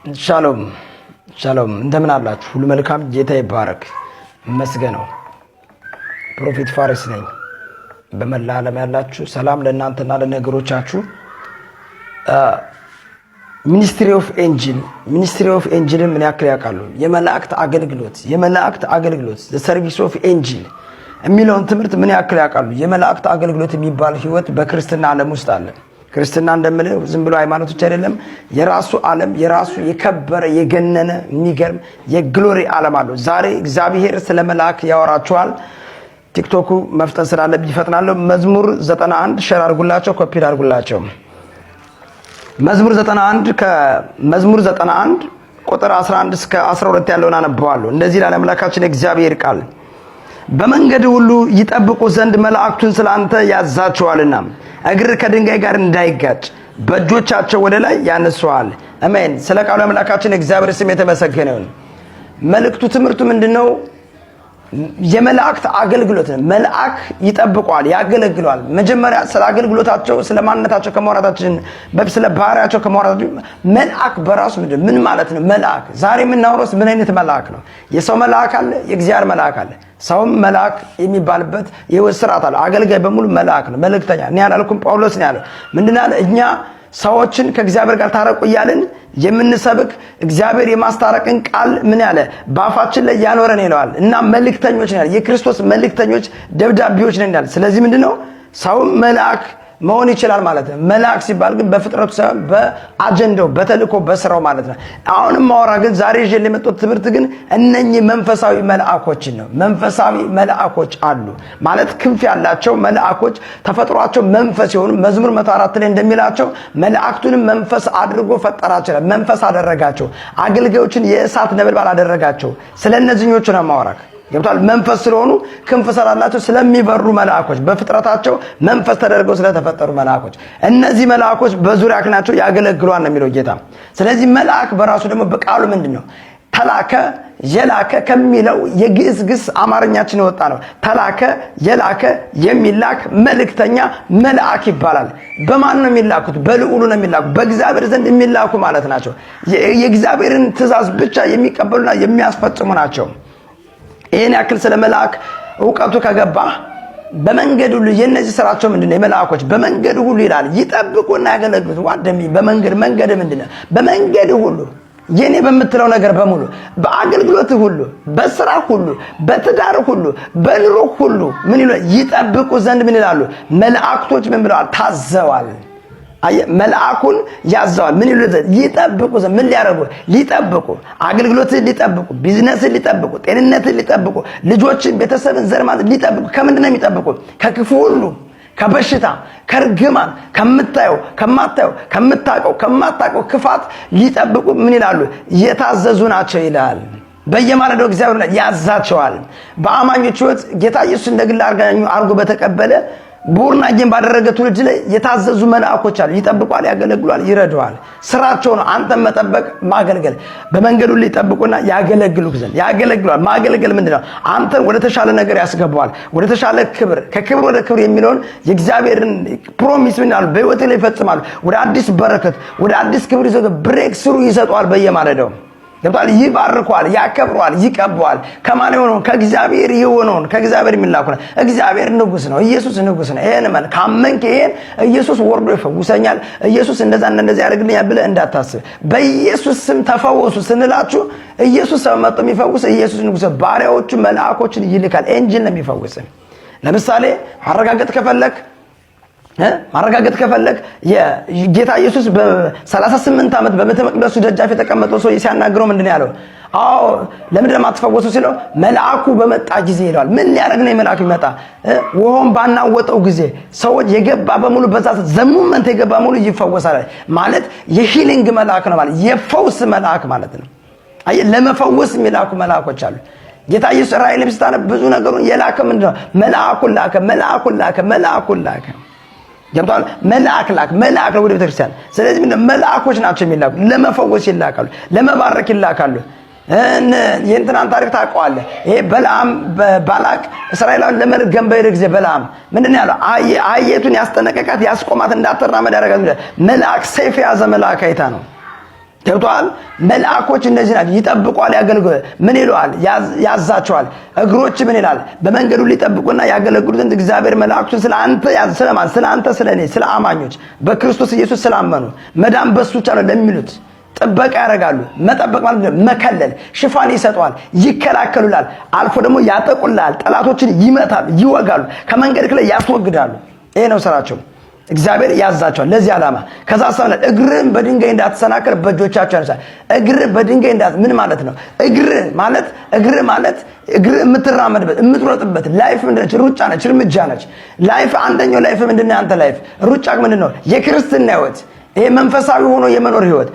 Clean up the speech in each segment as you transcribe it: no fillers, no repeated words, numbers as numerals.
ሻሎም ሻሎም፣ እንደምን አላችሁ? ሁሉ መልካም፣ ጌታ ይባረክ ይመስገነው። Prophet ፋሪስ ነኝ። በመላ ዓለም ያላችሁ ሰላም ለእናንተና ለነገሮቻችሁ። Ministry of angel፣ ministry of angel ን ምን ያክል ያውቃሉ? የመላእክት አገልግሎት፣ የመላእክት አገልግሎት፣ service of angel የሚለውን ትምህርት ምን ያክል ያውቃሉ? የመላእክት አገልግሎት የሚባል ህይወት በክርስትና ዓለም ውስጥ አለ። ክርስትና እንደምልህ ዝም ብሎ ሃይማኖቶች አይደለም። የራሱ ዓለም፣ የራሱ የከበረ የገነነ የሚገርም የ glory ዓለም አለው። ዛሬ እግዚአብሔር ስለ መልአክ ያወራችኋል። ቲክቶኩ መፍጠን ስላለብኝ ይፈጥናለሁ። መዝሙር 91 share አድርጉላቸው፣ ኮፒ አድርጉላቸው። መዝሙር 91፣ ከመዝሙር 91 ቁጥር 11 እስከ 12 ያለውን አነበዋለሁ። እንደዚህ ይላል አምላካችን እግዚአብሔር ቃል፦ በመንገድ ሁሉ ይጠብቁህ ዘንድ መላእክቱን ስለ አንተ ያዛቸዋልና እግርህ ከድንጋይ ጋር እንዳይጋጭ በእጆቻቸው ወደ ላይ ያነሱሃል። አሜን። ስለ ቃሉ አምላካችን እግዚአብሔር ስም የተመሰገነ ይሁን። መልእክቱ ትምህርቱ ምንድን ነው? የመላእክት አገልግሎት ነው። መልአክ ይጠብቀዋል፣ ያገለግለዋል። መጀመሪያ ስለ አገልግሎታቸው፣ ስለ ማንነታቸው ከማውራታችን በፊት፣ ስለ ባህሪያቸው ከማውራታችን መልአክ በራሱ ምንድን ምን ማለት ነው? መልአክ ዛሬ የምናወራው ምን አይነት መልአክ ነው? የሰው መልአክ አለ፣ የእግዚአብሔር መልአክ አለ። ሰውም መልአክ የሚባልበት የህይወት ስርዓት አለ። አገልጋይ በሙሉ መልአክ ነው፣ መልእክተኛ። እኔ አላልኩም፣ ጳውሎስ ነው ያለው። ምንድን ያለ? እኛ ሰዎችን ከእግዚአብሔር ጋር ታረቁ እያልን የምንሰብክ፣ እግዚአብሔር የማስታረቅን ቃል ምን ያለ በአፋችን ላይ ያኖረን ይለዋል። እና መልእክተኞች ነን፣ የክርስቶስ መልእክተኞች፣ ደብዳቤዎች ነን ይላል። ስለዚህ ምንድን ነው? ሰውም መልአክ መሆን ይችላል ማለት ነው። መልአክ ሲባል ግን በፍጥረቱ ሳይሆን በአጀንዳው፣ በተልእኮ፣ በስራው ማለት ነው። አሁንም ማወራ ግን ዛሬ ይዤ የመጣሁት ትምህርት ግን እነኚህ መንፈሳዊ መልአኮችን ነው። መንፈሳዊ መልአኮች አሉ ማለት ክንፍ ያላቸው መልአኮች፣ ተፈጥሯቸው መንፈስ የሆኑ፣ መዝሙር 104 ላይ እንደሚላቸው መላእክቱንም መንፈስ አድርጎ ፈጠራቸው፣ መንፈስ አደረጋቸው። አገልጋዮችን የእሳት ነበልባል አደረጋቸው። ስለ እነዚህኞቹ ነው ማወራክ። ገብቷል። መንፈስ ስለሆኑ፣ ክንፍ ስላላቸው ስለሚበሩ መልአኮች፣ በፍጥረታቸው መንፈስ ተደርገው ስለተፈጠሩ መልአኮች፣ እነዚህ መልአኮች በዙሪያህ ናቸው፣ ያገለግሉሃል ነው የሚለው ጌታ። ስለዚህ መልአክ በራሱ ደግሞ በቃሉ ምንድን ነው? ተላከ፣ የላከ ከሚለው የግዕዝ ግስ አማርኛችን የወጣ ነው። ተላከ፣ የላከ፣ የሚላክ መልእክተኛ መልአክ ይባላል። በማን ነው የሚላኩት? በልዑሉ ነው የሚላኩት። በእግዚአብሔር ዘንድ የሚላኩ ማለት ናቸው። የእግዚአብሔርን ትእዛዝ ብቻ የሚቀበሉና የሚያስፈጽሙ ናቸው። ይህን ያክል ስለ መልአክ እውቀቱ ከገባ በመንገድ ሁሉ የእነዚህ ስራቸው ምንድን ነው? የመልአኮች በመንገድ ሁሉ ይላል ይጠብቁና ያገለግሉት። ዋደሚ በመንገድ፣ መንገድ ምንድን ነው? በመንገድ ሁሉ የኔ በምትለው ነገር በሙሉ፣ በአገልግሎት ሁሉ፣ በስራ ሁሉ፣ በትዳር ሁሉ፣ በኑሮ ሁሉ ምን ይሉ ይጠብቁ ዘንድ ምን ይላሉ? መላእክቶች ምን ብለዋል? ታዘዋል። መልአኩን ያዘዋል። ምን ይሉ ዘንድ? ይጠብቁ ዘንድ። ምን ሊያደርጉ? ሊጠብቁ፣ አገልግሎትን ሊጠብቁ፣ ቢዝነስን ሊጠብቁ፣ ጤንነትን ሊጠብቁ፣ ልጆችን፣ ቤተሰብን፣ ዘር ማለት ሊጠብቁ። ከምንድን ነው የሚጠብቁ? ከክፉ ሁሉ፣ ከበሽታ፣ ከእርግማን፣ ከምታየው፣ ከማታየው፣ ከምታውቀው፣ ከማታውቀው ክፋት ሊጠብቁ ምን ይላሉ? የታዘዙ ናቸው ይላል። በየማለዳው እግዚአብሔር ያዛቸዋል። በአማኞች ሕይወት ጌታ ኢየሱስ እንደ ግል አድርጎ በተቀበለ፣ born again ባደረገ ትውልድ ላይ የታዘዙ መልአኮች አሉ። ይጠብቋል፣ ያገለግሏል፣ ይረዱሃል። ስራቸው ነው አንተን መጠበቅ፣ ማገልገል። በመንገዱ ሊጠብቁና ያገለግሉ ዘንድ ያገለግሏል። ማገልገል ምንድን ነው? አንተን ወደ ተሻለ ነገር ያስገባዋል፣ ወደ ተሻለ ክብር፣ ከክብር ወደ ክብር የሚለውን የእግዚአብሔርን promise ምን ይላሉ? በህይወት ላይ ይፈጽማሉ። ወደ አዲስ በረከት፣ ወደ አዲስ ክብር ይዘው breakthrough ይሰጠዋል በየማለዳው። ገብቷል። ይባርከዋል፣ ያከብረዋል፣ ይቀበዋል። ከማን የሆነውን? ከእግዚአብሔር የሆነውን፣ ከእግዚአብሔር የሚላኩ ነው። እግዚአብሔር ንጉስ ነው። ኢየሱስ ንጉስ ነው። ይሄን እመን። ካመንክ ይሄን ኢየሱስ ወርዶ ይፈውሰኛል፣ ኢየሱስ እንደዛ እንደዚህ ያደርግልኛል ብለህ እንዳታስብ። በኢየሱስ ስም ተፈወሱ ስንላችሁ ኢየሱስ ሰው መጥቶ የሚፈውስ ኢየሱስ ንጉስ ባሪያዎቹ መልአኮችን ይልካል። Angel ነው የሚፈውስ። ለምሳሌ ማረጋገጥ ከፈለግ ጌታ ኢየሱስ በ38 ዓመት በቤተ መቅደሱ ደጃፍ የተቀመጠው ሰው ሲያናግረው ምንድን ነው ያለው? አዎ፣ ለምንድን ነው የማትፈወሱ ሲለው መልአኩ በመጣ ጊዜ ይለዋል። ምን ሊያደርግ ነው መልአኩ ይመጣ? ውሃውን ባናወጠው ጊዜ ሰዎች የገባ በሙሉ በዛ the moment የገባ ሙሉ ይፈወሳል ማለት የ healing መልአክ ነው ማለት፣ የፈውስ መልአክ ማለት ነው። አየህ፣ ለመፈወስ የሚላኩ መልአኮች አሉ። ጌታ ኢየሱስ ራእይ ስታነብ ብዙ ነገሩን የላከ ምንድን ነው? መልአኩን ላከ፣ መልአኩን ላከ፣ መልአኩን ላከ። ገብቷል። መልአክ ላክ፣ መልአክ ነው ወደ ቤተክርስቲያን። ስለዚህ ምንድን መልአኮች ናቸው የሚላኩ? ለመፈወስ ይላካሉ፣ ለመባረክ ይላካሉ። የእንትናን ታሪክ ታውቀዋለህ። ይሄ በለዓም፣ ባላቅ እስራኤላውያን ለመርገም በሄደ ጊዜ በለዓም ምንድን ነው ያለው? አህያይቱን ያስጠነቀቃት፣ ያስቆማት፣ እንዳትራመድ ያደረጋት መልአክ፣ ሰይፍ የያዘ መልአክ አይታ ነው። ገብቶሃል? መልአኮች እንደዚህ ናቸው። ይጠብቋል፣ ያገልግሉ። ምን ይለዋል? ያዛቸዋል። እግሮች ምን ይላል? በመንገዱ ሊጠብቁና ያገለግሉ ዘንድ እግዚአብሔር መላእክቱን ስለ አንተ ስለማን? ስለ አንተ፣ ስለ እኔ፣ ስለ አማኞች፣ በክርስቶስ ኢየሱስ ስላመኑ፣ መዳን በሱ ብቻ ነው ለሚሉት ጥበቃ ያደርጋሉ። መጠበቅ ማለት መከለል፣ ሽፋን ይሰጠዋል፣ ይከላከሉላል፣ አልፎ ደግሞ ያጠቁልሃል፣ ጠላቶችን ይመታሉ፣ ይወጋሉ፣ ከመንገድ ላይ ያስወግዳሉ። ይሄ ነው ስራቸው። እግዚአብሔር ያዛቸዋል ለዚህ ዓላማ። ከዛ ሰውነ እግርህን በድንጋይ እንዳትሰናከል በእጆቻቸው ያነሳል። እግር በድንጋይ እንዳት ምን ማለት ነው? እግር ማለት እግር ማለት እግር የምትራመድበት የምትሮጥበት life ምንድነች? ሩጫ ነች፣ እርምጃ ነች። Life አንደኛው life ምንድነው? ያንተ life ሩጫ ምንድነው? የክርስትና ህይወት፣ ይሄ መንፈሳዊ ሆኖ የመኖር ህይወት፣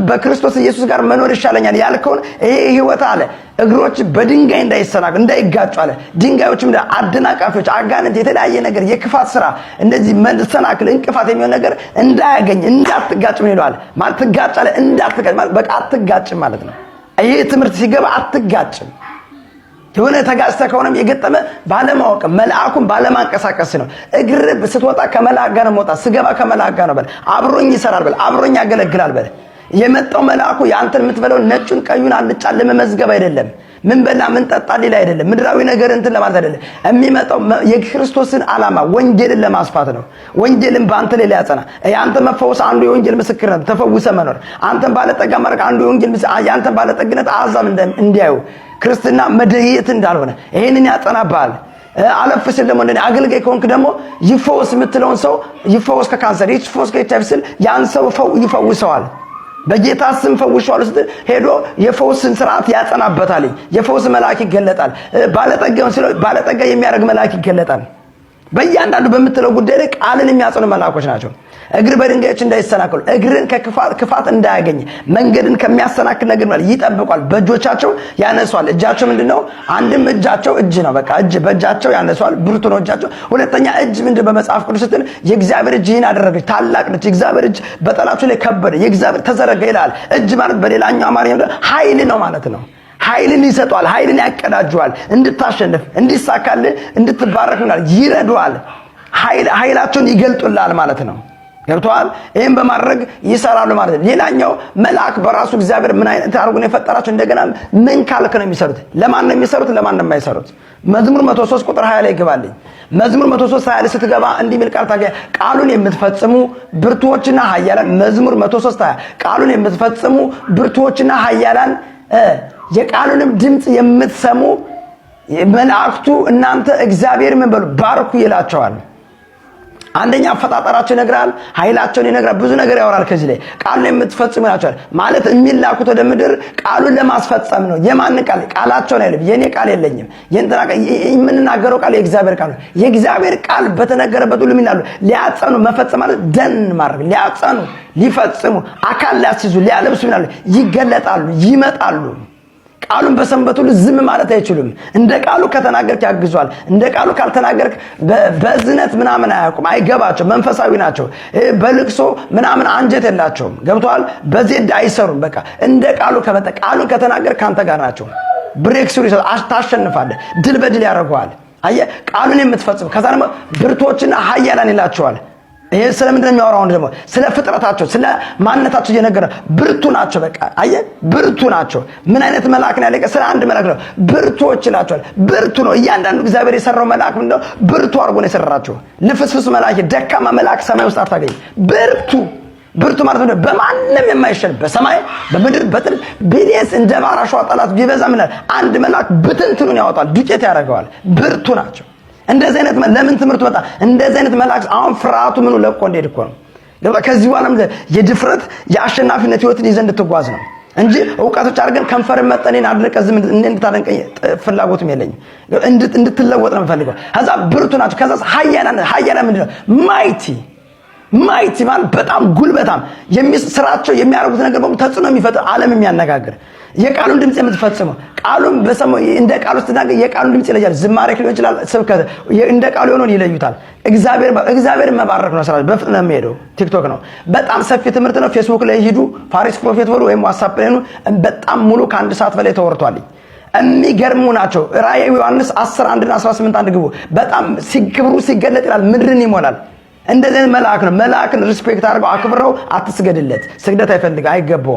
በክርስቶስ ኢየሱስ ጋር መኖር ይሻለኛል ያልከውን ይሄ ህይወት አለ እግሮች በድንጋይ እንዳይሰናከሉ እንዳይጋጩ አለ። ድንጋዮችም አደናቃፊዎች፣ አጋንንት፣ የተለያየ ነገር፣ የክፋት ስራ፣ እንደዚህ መሰናክል እንቅፋት የሚሆን ነገር እንዳያገኝ እንዳትጋጭ ምን ይለዋል ማለት ትጋጫለህ፣ እንዳትጋጭ ማለት በቃ አትጋጭም ማለት ነው። ይሄ ትምህርት ሲገባ አትጋጭም። የሆነ ተጋጭተህ ከሆነም የገጠመ ባለማወቅ መልአኩን ባለማንቀሳቀስ ነው። እግር ስትወጣ ከመልአክ ጋር ነው መውጣት፣ ስገባ ከመልአክ ጋር ነው በል። አብሮኝ ይሰራል በል፣ አብሮኝ ያገለግላል በል። የመጣው መልአኩ የአንተን የምትበላውን ነጩን ቀዩን አልጫ ለመመዝገብ አይደለም። ምን በላ ምን ጠጣ ሊል አይደለም። ምድራዊ ነገር እንትን ለማለት አይደለም። የሚመጣው የክርስቶስን ዓላማ ወንጌልን ለማስፋት ነው። ወንጌልን በአንተ ላይ ሊያጸና፣ የአንተ መፈወስ አንዱ የወንጌል ምስክርነት፣ ተፈውሰ መኖር፣ አንተን ባለጠጋ ማድረግ አንዱ የወንጌል የአንተን ባለጠግነት አሕዛብ እንዲያዩ ክርስትና መደህየት እንዳልሆነ ይሄንን ያጸናብሃል። አለፍ ሲል ደግሞ እንደኔ አገልጋይ ከሆንክ ደግሞ ይፈወስ የምትለውን ሰው ይፈወስ ከካንሰር፣ ይፈወስ ከኤች አይ ቪ ስል ያን ሰው ይፈውሰዋል። በጌታ ስም ፈውሼዋለሁ ስትል ሄዶ የፈውስን ስርዓት ያጸናበታል። የፈውስ መልአክ ይገለጣል። ባለጠጋውን ስለ ባለጠጋ የሚያደርግ መልአክ ይገለጣል። በእያንዳንዱ በምትለው ጉዳይ ላይ ቃልን የሚያጸኑ መልአኮች ናቸው። እግር በድንጋዮች እንዳይሰናከሉ፣ እግርን ከክፋት እንዳያገኝ፣ መንገድን ከሚያሰናክል ነገር ማለት ይጠብቋል። በእጆቻቸው ያነሷል። እጃቸው ምንድነው? አንድም እጃቸው እጅ ነው። በቃ እጅ በእጃቸው ያነሷል። ብርቱ ነው እጃቸው። ሁለተኛ እጅ ምንድን በመጽሐፍ ቅዱስ ስትል የእግዚአብሔር እጅ ይህን አደረገች፣ ታላቅ ነች። የእግዚአብሔር እጅ በጠላቱ ላይ ከበደ፣ የእግዚአብሔር ተዘረጋ ይላል። እጅ ማለት በሌላኛው አማርኛ ኃይል ነው ማለት ነው። ኃይልን ይሰጧል። ኃይልን ያቀዳጁዋል። እንድታሸንፍ፣ እንዲሳካልህ፣ እንድትባረክ ይረዱሃል። ኃይላቸውን ይገልጡልሃል ማለት ነው። ገብተዋል። ይህም በማድረግ ይሰራሉ ማለት ነው። ሌላኛው መልአክ በራሱ እግዚአብሔር ምን አይነት አድርጎ ነው የፈጠራቸው? እንደገና ምን ካልክ ነው የሚሰሩት? ለማን ነው የሚሰሩት? ለማን ነው የማይሰሩት? መዝሙር 103 ቁጥር 20 ላይ ግባልኝ። መዝሙር 103 20 ላይ ስትገባ እንዲህ የሚል ቃል ታገኛ። ቃሉን የምትፈጽሙ ብርቱዎችና ኃያላን። መዝሙር 103 20 ቃሉን የምትፈጽሙ ብርቱዎችና ኃያላን፣ የቃሉንም ድምፅ የምትሰሙ መላእክቱ እናንተ እግዚአብሔር ምን በሉ ባርኩ ይላቸዋል። አንደኛ አፈጣጠራቸው ይነግራል፣ ኃይላቸውን ይነግራል፣ ብዙ ነገር ያወራል። ከዚህ ላይ ቃሉን የምትፈጽሙ ይላቸዋል። ማለት የሚላኩት ወደ ምድር ቃሉን ለማስፈጸም ነው። የማን ቃል? ቃላቸውን አይልም። የኔ ቃል የለኝም። የእንትና የምንናገረው ቃል የእግዚአብሔር ቃል ነው። የእግዚአብሔር ቃል በተነገረበት ሁሉ ይላሉ ሊያጸኑ፣ መፈጸም ማለት done ማድረግ፣ ሊያጸኑ፣ ሊፈጽሙ፣ አካል ሊያስይዙ፣ ሊያለብሱ ይላሉ። ይገለጣሉ፣ ይመጣሉ። ቃሉን በሰንበት ሁሉ ዝም ማለት አይችሉም። እንደ ቃሉ ከተናገርክ ያግዟል። እንደ ቃሉ ካልተናገርክ በእዝነት ምናምን አያውቁም፣ አይገባቸው። መንፈሳዊ ናቸው። በልቅሶ ምናምን አንጀት የላቸውም። ገብተዋል። በዜድ አይሰሩም። በቃ እንደ ቃሉ ከመጣ ቃሉን ከተናገርክ ካንተ ጋር ናቸው። Breakthrough ታሸንፋለህ። ድል በድል ያደርገዋል። አየህ፣ ቃሉን የምትፈጽም ከዛ ደግሞ ብርቶችና ኃያላን ይላቸዋል። ይሄ ስለምንድን ነው የሚያወራው? ደግሞ ስለ ፍጥረታቸው ስለ ማንነታቸው እየነገረ ብርቱ ናቸው። በቃ አየህ፣ ብርቱ ናቸው። ምን አይነት መልአክ ነው ያለቀ? ስለ አንድ መልአክ ነው። ብርቱዎች ይላቸዋል። ብርቱ ነው። እያንዳንዱ እግዚአብሔር የሰራው መልአክ ምንድነው? ብርቱ አድርጎ ነው የሰራቸው። ልፍስፍስ መልአክ፣ ደካማ መልአክ ሰማይ ውስጥ አታገኝም። ብርቱ ብርቱ ማለት ነው በማንም የማይሸነፍ፣ በሰማይ በምድር በጥልቅ billions እንደ ባህር አሸዋ ጠላት ቢበዛ ምን አንድ መልአክ ብትንትኑን ያወጣል፣ ዱቄት ያደርገዋል። ብርቱ ናቸው። እንደዚህ አይነት ለምን ትምህርት መጣ? እንደዚህ አይነት መልአክ አሁን ፍርሃቱ ምኑ ለቆ እንዲሄድ እኮ ነው። ከዚህ በኋላ የድፍረት የአሸናፊነት ህይወትን ይዘህ እንድትጓዝ ነው እንጂ እውቀቶች አድርገን ከንፈርን መጠኔን አድንቀህ ዝም እንድታደንቀኝ ፍላጎትም የለኝም። እንድትለወጥ ነው የምፈልገው። ከዛ ብርቱ ናቸው። ከዛ ኃያላን ኃያላን ምንድን ነው? Mighty፣ mighty ማለት በጣም ጉልበታም፣ ስራቸው የሚያደርጉት ነገር በሙሉ ተጽዕኖ የሚፈጥር፣ ዓለም የሚያነጋግር፣ የቃሉን ድምፅ የምትፈጽመው፣ ቃሉን በሰማው እንደ ቃሉ ስትናገር የቃሉን ድምፅ ይለያል። ዝማሬ ሊሆን ይችላል፣ ስብከት እንደ ቃሉ የሆነውን ይለዩታል። እግዚአብሔር መባረክ ነው ስራ። በፍጥነት የሚሄደው ቲክቶክ ነው። በጣም ሰፊ ትምህርት ነው። ፌስቡክ ላይ ሂዱ፣ ፋሪስ ፕሮፌት በሉ ወይም ዋትስአፕ ላይ ነው። በጣም ሙሉ ከአንድ ሰዓት በላይ ተወርቷል። የሚገርሙ ናቸው። ራእየ ዮሐንስ 10 1 እና 18 1 ግቡ። በጣም ክብሩ ሲገለጥ ይላል ምድርን ይሞላል። እንደዚህ አይነት መልአክ ነው። መልአክን respect አድርገው አክብረው አትስገድለት። ስግደት አይፈልግም፣ አይገባውም።